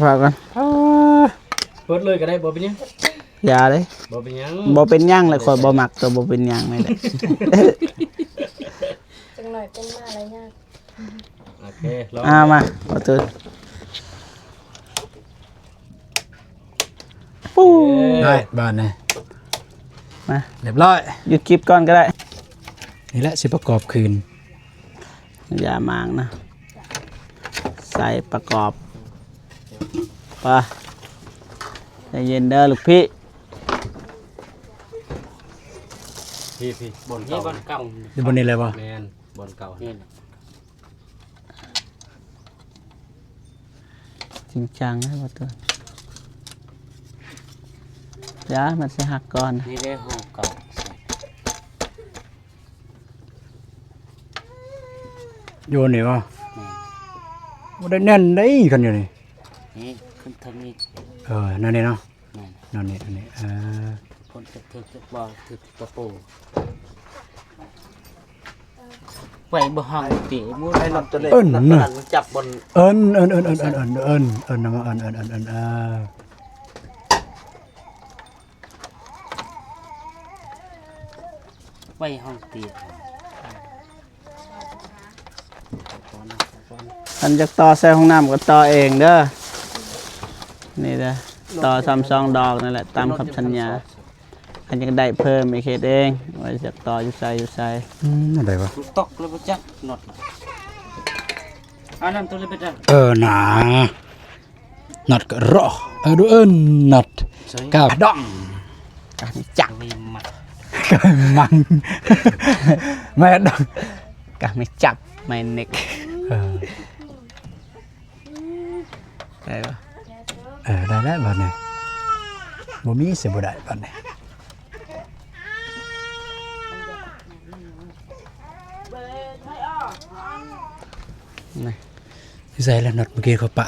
ພາກ່ອນ ອ່າ ເປີດເລີຍກໍໄດ້ ບໍ່ເປັນຫຍັງ. ຢ່າເດ້ ບໍ່ເປັນຫຍັງ ບໍ່ເປັນຫຍັງແຫຼະ. ຂ້ອຍບໍ່ມັກຕົວບໍ່ເປັນຫຍັງນີ້ແຫຼະ. ຈັກໜ້ອຍເປັນມາລະຍາດ. ໂອເຄ ລອງ ອ່າ ມາ ປະຕູ ປູ້ ເອີ ໄດ້ບາດນີ້ ມາ ຮຽບຮ້ອຍ. ຢຸດຄລິບກ່ອນກໍໄດ້ ນີ້ແຫຼະຊິປະກອບຄືນ. ຢ່າມ້າງນະ ໃສ່ປະກອບ. ໄປ ໃຈເຢັນເດີລູກພີ່. ພີ່ໆ ບ່ອນເກົ່າ ນີ້ບ່ອນເກົ່າ ຢູ່ບ່ອນນີ້ເລີຍບໍ່? ແມ່ນ ບ່ອນເກົ່ານີ້. ຈິງຈັງນະ ບໍ່ຕົວະ ຢ່າ ມັນຊິຫັກກ່ອນ. ນີ້ເດ້ ຫ້ອງເກົ່າ ຢູ່ນີ້ບໍ່? ແມ່ນ ບໍ່ໄດ້ແໜ້ນເດ້ ຄັນຢູ່ນີ້. ນີ້ຂຶ້ນເທິງນີ້ ເອີ ແນວນີ້ເນາະ. ແມ່ນ ແນວນີ້ ອັນນີ້ ເອີ ຄົນຈະຖືກຈະບໍ່ຖືກຕະປູ ໄວ້ບໍ່ຫ້ອງຕິ ໝູ່ໄດ້ນຳຕົວເລັກ ເອີ້ນນະ ຈັບບ່ອນ ເອີ້ນ ເອີ້ນ ເອີ້ນ ເອີ້ນ ເອີ້ນ ເອີ້ນ ເອີ້ນ ເອີ້ນ ເອີ້ນ ເອີ້ນ ເອີ້ນ ເອີ້ນ ເອີ້ນ ເອີ້ນ ເອີ້ນ ເອີ້ນ ເອີ້ນ ໄວ້ຫ້ອງຕິ. ຄັນຢາກຕໍ່ໃສ່ຫ້ອງນ້ຳກໍຕໍ່ເອງເດີ. ນີ້ເດີ ຕໍ່ຊ້ຳສອງດອກນັ້ນແຫຼະ ຕາມຄຳສັນຍາ. ຄັນຢາກໄດ້ເພີ່ມອີກເຮັດເອງ ວ່າຢາກຕໍ່ຢູ່ໃສຢູ່ໃສ. ອືມ ອັນໃດວະ? ຕົກແລ້ວບໍ່ຈັກ ນັອດ. ອັນນັ້ນຕົວເລັກເປັນຈັ່ງ ເອີ ນາ. ນັດກະລໍ ເອີ ດູເອິນ ນັດ ກາດອງ ກາມີຈັກ ມີມັກ ກາມີມັງ ແມ່ດອງ ກາມີຈັບ ແມ່ນິກ ເອີ. ໄດ້ບໍ່? ເອີ ໄດ້ແລ້ວບາດນີ້ ບໍ່ມີຊິບໍ່ໄດ້ບາດນີ້. ນີ້ ຢູ່ໃສລະ? ນັດເມື່ອກີ້ເຂົາປະ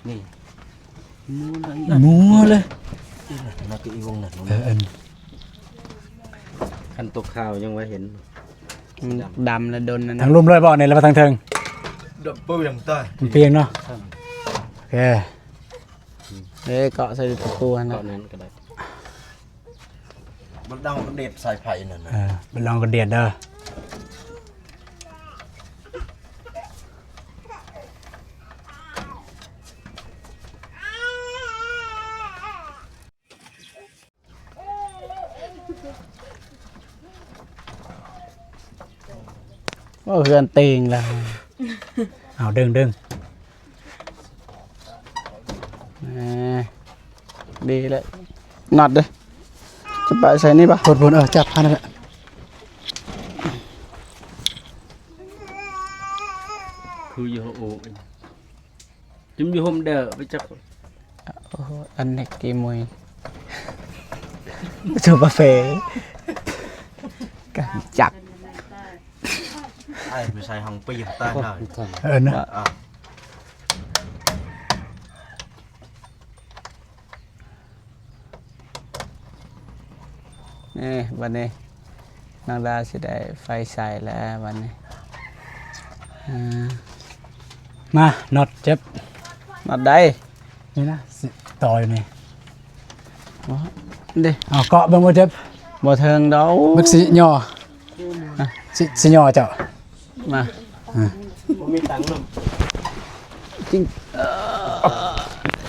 ນີ້ ມົວເລີຍ ມົວເລີຍ ມາຕິອີວົງນັ້ນ. ເອີ ອັນ ຄັນຕົກຂາວຍັງວ່າເຫັນ ມັນດຳລະດົນນະ ທາງລຸ່ມເລີຍບໍ່ນີ້ ຫຼືວ່າທາງເທິງ? ດຳເປີຫຍັງຕາຍ ມັນປ່ຽງເນາະ. ໂອເຄ ເອີ ເກາະໃສ່ຕະປູຫັ້ນນະ ເກາະນັ້ນກໍໄດ້. ບັດດອງກະເດັດສາຍໄຟນັ້ນນະ ເອີ ບັດດອງກະເດັດເດີ. ໂອ້ ເຮືອນເຕັງແລ້ວ ເອົາ ດຶງໆ ເອີ ດີແລ້ວ ນັດເດ້ ຈະປະໃສ່ນີ້ປະ? ພຸ້ນໆ ເອີ ຈັບພານັ້ນແຫຼະ ຄືຢູ່ໂອ ຈຸມຢູ່ຮົ່ມເດີໄປຈັກ ໂອ້ໂຫ ອັນນີ້ກີມວຍ ຊູບາເຟ ກັນຈັກ ອ້າຍໄປໃສ່ຫ້ອງປີໃຕ້ເລີຍ ເອີນະ ອ່າ. ນີ້ບັດນີ້ນ້ອງດາຊິໄດ້ໄຟໃສ່ແລ້ວບັດນີ້ ອ່າ ມາ ນັອດເຈັບ ນັອດໃດ? ນີ້ນະ ຊິຕໍ່ຢູ່ນີ້ ບໍ່ ເດ້ ເອົາເກາະເບິ່ງບໍ່ເຈັບ ບໍ່ເຖິງດອກ ມັກຊິຍໍ ຊິ ຊິຍໍເຈົ້າ ມາ ອ່າ ບໍ່ມີຕັງນຳ ຈິງ ເອີ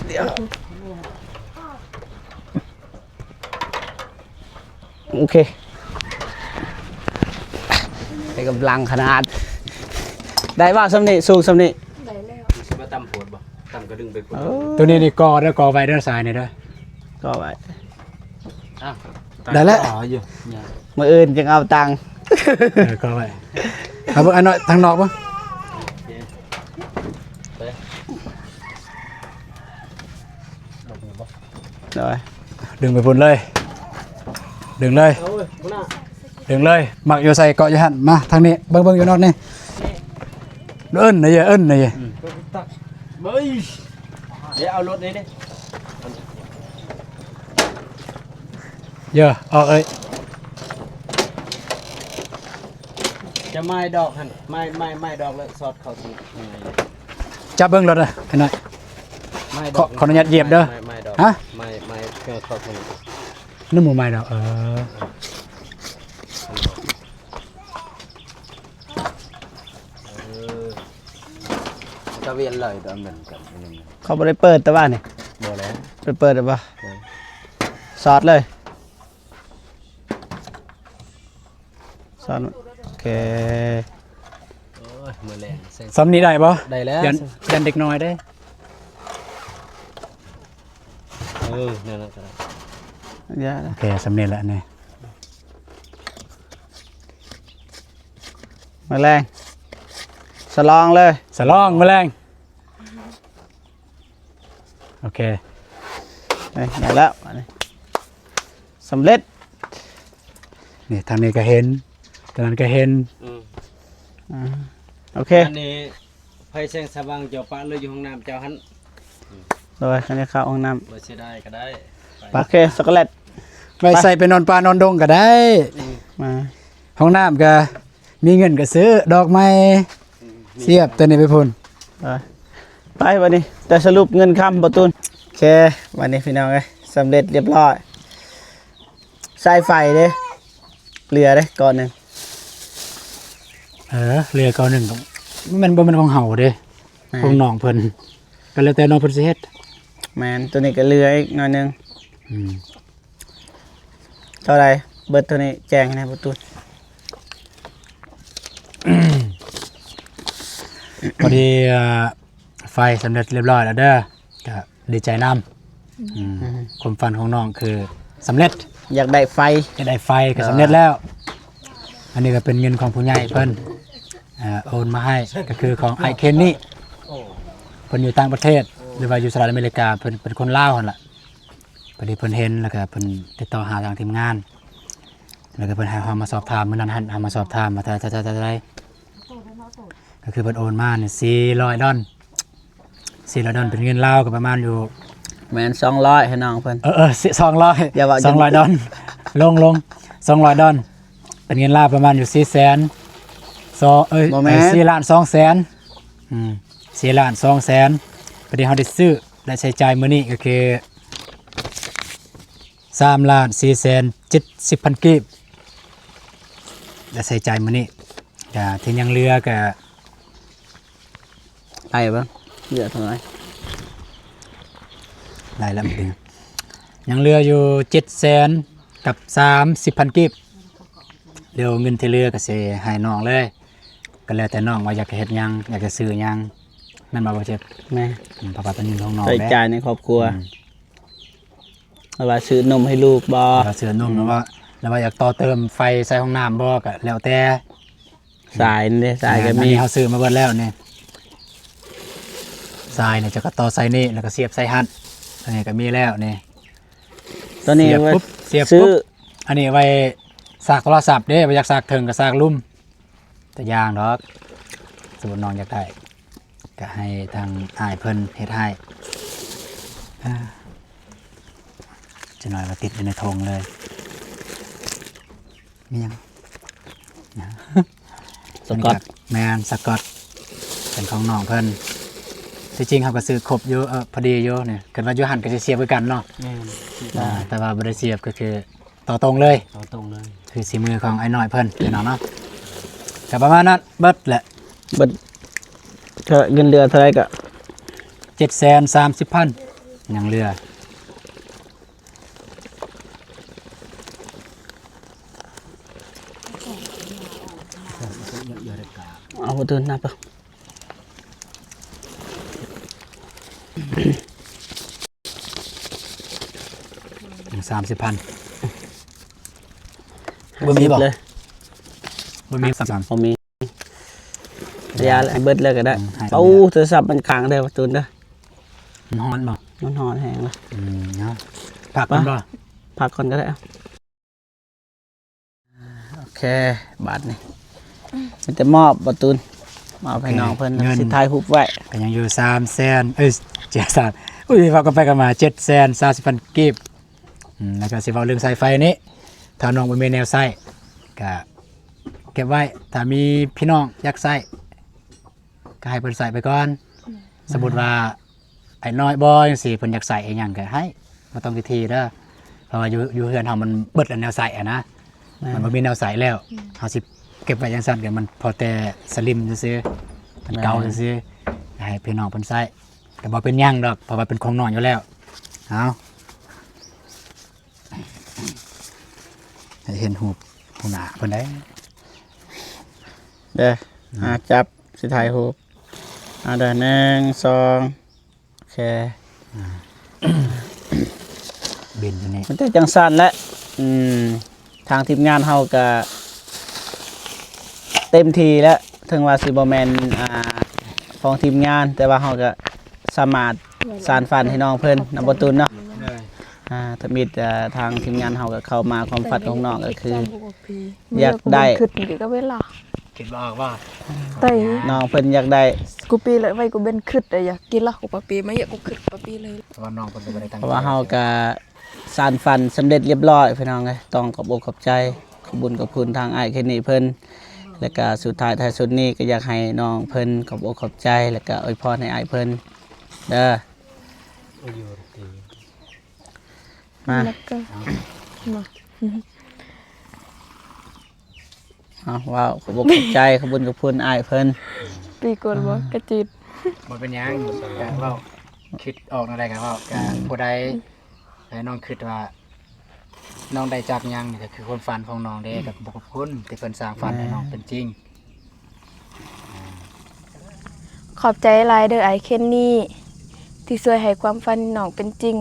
ດຽວ ໂອເຄ ໃຫ້ກຳລັງຂະໜາດ ໄດ້ບໍ່ຊ່ຳນີ້ ສູງຊ່ຳນີ້ ໄດ້ແລ້ວ ຊິມາຕ່ຳໂພດບໍ່ ຕ່ຳກະດຶງໄປພຸ້ນ ໂຕນີ້ນີ້ກໍ່ເດີ ກໍ່ໄວ້ເດີ ສາຍນີ້ເດີ ກໍ່ໄວ້ ອ້າວ ໄດ້ແລ້ວ ຕໍ່ຢູ່ ມື້ອື່ນຈຶ່ງເອົາຕັງ ເອີ ກໍ່ໄວ້ ເອົາເບິ່ງອັນນ້ອຍທາງນອກເບິ່ງ ໂອເຄ ໄປ ໂດຍ ດຶງໄປພຸ້ນເລີຍ ດຶງເລີຍ ເອົາເວີຍ ຫົວໜ້າ ດຶງເລີຍ ມັກຢູ່ໃສເກາະຢູ່ຫັ້ນ ມາທາງນີ້ ເບິ່ງ ເບິ່ງຢູ່ນອກນີ້ ເອີ້ນນະເອີ ເອີ້ນນະເອີ ອືມ ເບິ່ງ ດຽວເອົາລົດນີ້ເດ້ ເອີ ອອກເອີຍ ຈະໄມ້ດອກຫັ້ນ ໄມ້ ໄມ້ ໄມ້ດອກແລ້ວສອດເຂົ້າທາງໃນ ຈັບເບິ່ງລົດນະ ໄອ້ນ້ອຍ ໄມ້ດອກ ຂໍ ຂໍອະນຸຍາດຢຽບເດີ ໄມ້ ໄມ້ດອກ ຮະ ໄມ້ ໄມ້ເຂົ້າທາງ ນ້ຳໝູໄມ້ດອກ ເອີ ເອີ ມັນກະວຽນເລີຍ ດອກ ເໝືອນກັນ ເຂົາບໍ່ໄດ້ເປີດແຕ່ວ່ານີ້ ບໍ່ແລ້ວ ໄປເປີດໄດ້ບໍ່? ເອີ ສອດເລີຍ ຊ້ອນ ໂອເຄ ໂອ້ຍ ມື້ແລງ ຊ່ຳນີ້ໄດ້ບໍ່? ໄດ້ແລ້ວ ຢ້ານ ຢ້ານເດັກນ້ອຍເດ້ ເອີ ແນວນັ້ນກໍໄດ້ ຢ່າ ໂອເຄ ຊ່ຳນີ້ແຫຼະນີ້ ມື້ແລງ ສະຫຼອງເລີຍ ສະຫຼອງມື້ແລງ. ໂອເຄ ເອີຍ ໄດ້ແລ້ວ ອັນນີ້ສຳເລັດ ນີ້ທາງນີ້ກະເຫັນ ທາງນັ້ນກະເຫັນ ອືມ ອ່າ ໂອເຄ ອັນນີ້ໄຟແສງສະຫວ່າງເຈົ້າປະເລີຍຢູ່ຫ້ອງນ້ຳເຈົ້າຫັ້ນ ໂດຍ ຄັນຈະເຂົ້າຫ້ອງນ້ຳ ບໍ່ເສຍດາຍກະໄດ້ ໂອເຄ ຊັອກໂກແລັດ ໄວ້ໃສ່ໄປນອນປ່ານອນດົງກະໄດ້ ອືມ ມາ ຫ້ອງນ້ຳກະ ມີເງິນກະຊື້ດອກໄມ້ ອືມ ສຽບໂຕນີ້ໄປພຸ້ນ ໄປ ໄປບັດນີ້ ແຕ່ສະຫຼຸບເງິນຄຳບໍ່ຕູນ ໂອເຄ ບັດນີ້ພີ່ນ້ອງເອີຍ ສຳເລັດລຽບຮ້ອຍ ສາຍໄຟເດ້ ເຫຼືອເດ້ກ້ອນໜຶ່ງ ເອີ ເຫຼືອກ້ອນໜຶ່ງ ມັນບໍ່ແມ່ນຂອງເຮົາເດ້ ແມ່ນ ຂອງນ້ອງເພິ່ນ ກະແລ້ວແຕ່ນ້ອງເພິ່ນຊິເຮັດ ແມ່ນ ໂຕນີ້ກະເຫຼືອອີກໜ້ອຍໜຶ່ງ ອືມ ເທົ່າໃດ ເບິດເທົ່ານີ້ ແຈ້ງໃຫ້ແດ່ປະຕູ ພໍດີ ອ່າ ໄຟສຳເລັດລຽບຮ້ອຍແລ້ວເດີ ກະດີໃຈນຳ ອືມ ອືມ ຄວາມຝັນຂອງນ້ອງຄືສຳເລັດ ຢາກໄດ້ໄຟ ຢາກໄດ້ໄຟກະສຳເລັດແລ້ວ ເອີ ອັນນີ້ກະເປັນເງິນຂອງຜູ້ໃຫຍ່ເພິ່ນ ອ່າ ໂອນມາໃຫ້ ກະຄືຂອງອ້າຍເຄນນີ້ ເພິ່ນຢູ່ຕ່າງປະເທດ ຫຼືວ່າຢູ່ສະຫະລັດອາເມລິກາ ເພິ່ນເປັນຄົນລາວຫັ້ນລະ. ພໍດີເພິ່ນເຫັນ ແລ້ວກໍເພິ່ນຕິດຕໍ່ຫາທາງທີມງານ ແລ້ວກໍເພິ່ນໃຫ້ເຮົາມາສອບຖາມ ມື້ນັ້ນຫັ້ນເຮົາມາສອບຖາມວ່າເທົ່າໃດ ເທົ່າໃດ ກໍຄືເພິ່ນໂອນມານີ້ສີ່ຮ້ອຍດອນ ສີ່ຮ້ອຍດອນ ເປັນເງິນລາວກໍປະມານຢູ່ ແມ່ນ ສອງຮ້ອຍ ໃຫ້ນ້ອງເພິ່ນ ເອີ ເອີ ສອງຮ້ອຍ ຢ່າເວົ້າ ສອງຮ້ອຍດອນ ລົງ ລົງ ສອງຮ້ອຍດອນ ເປັນເງິນລາວປະມານຢູ່ສີ່ແສນ ສອງ ເອີຍ ບໍ່ແມ່ນ ສີ່ລ້ານສອງແສນ ອືມ ສີ່ລ້ານສອງແສນ ພໍດີເຮົາໄດ້ຊື້ ລາຍໃຊ້ຈ່າຍມື້ນີ້ກໍຄື ສາມລ້ານສີ່ແສນເຈັດສິບພັນກີບ ລາຍໃຊ້ຈ່າຍມື້ນີ້ ກະທີ່ຍັງເຫຼືອກະ ໄລ່ເບິ່ງ ເຫຼືອເທົ່າໃດ ໄລ່ແລ້ວ ຍັງເຫຼືອຢູ່ເຈັດແສນກັບສາມສິບພັນກີບ. ດຽວເງິນທີ່ເຫຼືອກໍຊິໃຫ້ນ້ອງເລີຍ ກໍແລ້ວແຕ່ນ້ອງວ່າຢາກຈະເຮັດຫຍັງ ຢາກຈະຊື້ຫຍັງ ແມ່ນບໍ່ ບໍ່ເຈັບ? ແມ່ນ ອືມ ເພາະວ່າເປັນເງິນຂອງນ້ອງ ໃຊ້ຈ່າຍໃນຄອບຄົວ ອືມ ຫຼືວ່າຊື້ນົມໃຫ້ລູກບໍ່ ຫຼືວ່າຊື້ນົມ ອືມ ຫຼືວ່າ ຫຼືວ່າຢາກຕໍ່ເຕີມໄຟໃສ່ຫ້ອງນ້ຳບໍ່ ກໍແລ້ວແຕ່. ສາຍນີ້ເດ້ ສາຍກໍມີ ອັນນີ້ເຮົາຊື້ມາເບິດແລ້ວນີ້ ສາຍນີ້ຈະກໍຕໍ່ໃສ່ນີ້ ແລ້ວກໍສຽບໃສ່ຫັ້ນ ອັນນີ້ກໍມີແລ້ວນີ້ ຕົວນີ້ ສຽບປຸບ ສຽບ ຊື້ ປຸບ ອັນນີ້ໄວ້ສາກໂທລະສັບເດ້ ບໍ່ຢາກສາກເທິງກໍສາກລຸ່ມ ຕົວຢ່າງດອກ ສົມມຸດນ້ອງຢາກໄດ້ ກໍໃຫ້ທາງອ້າຍເພິ່ນເຮັດໃຫ້ ອາ ຈັກໜ້ອຍວ່າຕິດຢູ່ໃນຖົງເລີຍ ມີຫຍັງ ສະກອດ ແມ່ນ ສະກອດ ເປັນຂອງນ້ອງເພິ່ນ ທີ່ຈິງເຮົາກໍຊື້ຄົບຢູ່ ເອີ ພໍດີຢູ່ນີ້ ຄັນວ່າຢູ່ຫັ້ນກໍຊິສຽບຄືກັນເນາະ ແມ່ນ ອາ ແຕ່ວ່າບໍ່ໄດ້ສຽບ ກໍຄືຕໍ່ຕົງເລີຍ ຕໍ່ຕົງເລີຍ ຄືສີມືຂອງອ້າຍນ້ອຍເພິ່ນ ພີ່ນ້ອງເນາະ ກໍປະມານນັ້ນ ເບິດແຫຼະ ເບິດ ກໍເງິນເດືອນເທົ່າໃດກໍ ເຈັດແສນສາມສິບພັນ ຍັງເຫຼືອ ເອົາ ບໍ່ຕື່ນນັບ ສາມສິບພັນ ບໍ່ມີບໍ່? ເລີຍ ບໍ່ມີ ສາມສິບ ບໍ່ມີ ຢ່າລະ ໃຫ້ເບິດເລີຍກໍໄດ້ ອືມ ໃຫ້ ໂອ້ ໂທລະສັບມັນຄ້າງເດີ ປະຕູນເດີ ມັນຮ້ອນບໍ່? ມັນຮ້ອນແຮງລະ ອືມ ເນາະ ພັກກ່ອນບໍ່? ພັກກ່ອນກໍໄດ້ ໂອເຄ ບາດນີ້ມີແຕ່ມອບ ປະຕູນ ມອບໃຫ້ ໂອເຄ ນ້ອງເພິ່ນ ເງິນ ຊິຖ່າຍຮູບໄວ້ ກໍຍັງຢູ່ສາມແສນ ເອີຍ ເຈັດແສນ ອຸ້ຍ ເວົ້າກັນໄປກັນມາ ເຈັດແສນສາມສິບພັນກີບ ອືມ ແລ້ວກໍຊິເວົ້າເລື່ອງສາຍໄຟນີ້ ຖ້ານ້ອງບໍ່ມີແນວໃຊ້ ກໍເກັບໄວ້ ຖ້າມີພີ່ນ້ອງຢາກໃຊ້ ກໍໃຫ້ເພິ່ນໃຊ້ໄປກ່ອນ ອືມ ສົມມຸດວ່າ ອ້າຍນ້ອຍບໍ່ ຈັ່ງຊີ້ ເພິ່ນຢາກໃຊ້ອີ່ຫຍັງກໍໃຫ້ ບໍ່ຕ້ອງພິຖີເດີ ເພາະວ່າຢູ່ ຢູ່ເຮືອນເຮົາມັນເບິດແລ້ວແນວໃຊ້ຫັ້ນນະ ແມ່ນ ມັນບໍ່ມີແນວໃຊ້ແລ້ວ ອືມ ເຮົາຊິເກັບໄວ້ຈັ່ງຊັ້ນກໍມັນພໍແຕ່ສະລິມຊື່ໆ ມັນເກົ່າ ແມ່ນ ຊື່ໆ ໃຫ້ພີ່ນ້ອງເພິ່ນໃຊ້ ກໍບໍ່ເປັນຫຍັງດອກ ເພາະວ່າເປັນຂອງນ້ອງຢູ່ແລ້ວ ເອົາ ໃຫ້ເຫັນຮູບຫົວໜ້າເພິ່ນໄດ໋ ເດີ ອືມ ອ່າ ຈັບ ຊິຖ່າຍຮູບ ອ່າ ເດີ ໜຶ່ງ ສອງ ໂອເຄ ອ່າ ເບັນຢູ່ນີ້ ມັນແຕ່ຈັ່ງຊັ້ນແຫຼະ ອືມ ທາງທີມງານເຮົາກະເຕັມທີ່ແລ້ວ ເຖິງວ່າຊິບໍ່ແມ່ນ ອ່າ ຂອງທີມງານ ແຕ່ວ່າເຮົາກະສາມາດສານຝັນໃຫ້ນ້ອງເພິ່ນນຳ ບໍ່ຕູນເນາະ ໂດຍ ອ່າ ທຳອິດ ເອີ ທາງທີມງານເຮົາກໍເຂົ້າມາ ຄວາມຝັນຂອງນ້ອງກໍຄື ຢາກໄດ້ ຄິດບໍ່ອອກວ່າ ແຕ່ ນ້ອງເພິ່ນຢາກໄດ້ ກູປີແລ້ວໄວ້ ກູເບັນຄິດໄດ້ ຢາກກິນລະ ກູປາປີ ມາເຍະ ກູຄິດປາປີເລີຍ ເພາະວ່ານ້ອງເພິ່ນກໍບໍ່ໄດ້ຕັ້ງໃຈ ເພາະວ່າເຮົາກໍສານຝັນສຳເລັດລຽບຮ້ອຍ ພີ່ນ້ອງເອີຍ ຕ້ອງຂອບອົກຂອບໃຈ ຂອບບຸນຂອບຄຸນທາງອ້າຍເຄນນີເພິ່ນ ແລ້ວກໍສຸດທ້າຍທ້າຍສຸດນີ້ກໍຢາກໃຫ້ນ້ອງເພິ່ນຂອບອົກຂອບໃຈ ແລ້ວກໍອວຍພອນໃຫ້ອ້າຍເພິ່ນເດີ ມາ ແລ້ວກໍ ມາ ເອົາ ເວົ້າ ຂອບອົກຂອບໃຈ ຂອບບຸນຂອບຄຸນອ້າຍເພິ່ນ ປີກວນບໍ່ ກະຈິດ ບໍ່ເປັນຫຍັງ ກະເວົ້າ ຄິດອອກແນວໃດກະເວົ້າ ກະ ອືມ ຜູ້ໃດໃຫ້ນ້ອງຄິດວ່າ ນ້ອງໄດ້ຈາກຫຍັງ ນີ້ກະຄືຄວາມຝັນຂອງນ້ອງເດ້ ກະຂອບຄຸນທີ່ເພິ່ນສ້າງຝັນໃຫ້ນ້ອງເປັນຈິງ. ຂອບໃຈຫຼາຍເດີອ້າຍເຄນນີ ທີ່ຊ່ວຍໃຫ້ຄວາມຝັນນ້ອງເປັນຈິງ.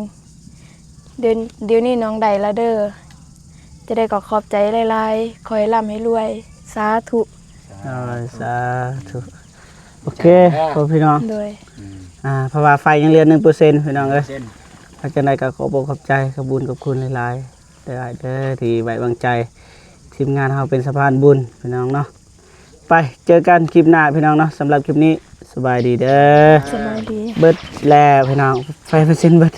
ດຽວ ດຽວນີ້ນ້ອງໄດ້ລະເດີ. ຈະໄດ້ກໍຂອບໃຈຫຼາຍໆ. ຂໍໃຫ້ລ່ຳໃຫ້ລວຍ. ສາທຸ. ໂອ້ຍ ສາທຸ. ໂອເຄ ພໍ່ພີ່ນ້ອງ ໂດຍ ອ່າ ເພາະວ່າໄຟຍັງເຫຼືອໜຶ່ງເປີເຊັນ ພີ່ນ້ອງເອີຍ ເຊັ່ນ ເພາະຈັ່ງໃດກໍຂອບອົກຂອບໃຈ ຂອບບຸນຂອບຄຸນຫຼາຍໆ ເດີອ້າຍເດີ ທີ່ໄວ້ວາງໃຈທີມງານເຮົາເປັນສະພານບຸນ ພີ່ນ້ອງເນາະ. ໄປເຈີກັນຄລິບໜ້າ ພີ່ນ້ອງເນາະ. ສຳລັບຄລິບນີ້ ສະບາຍດີເດີ. ສະບາຍດີ. ເບິດແລ້ວພີ່ນ້ອງ ໄຟເປີເຊັນເບິດ.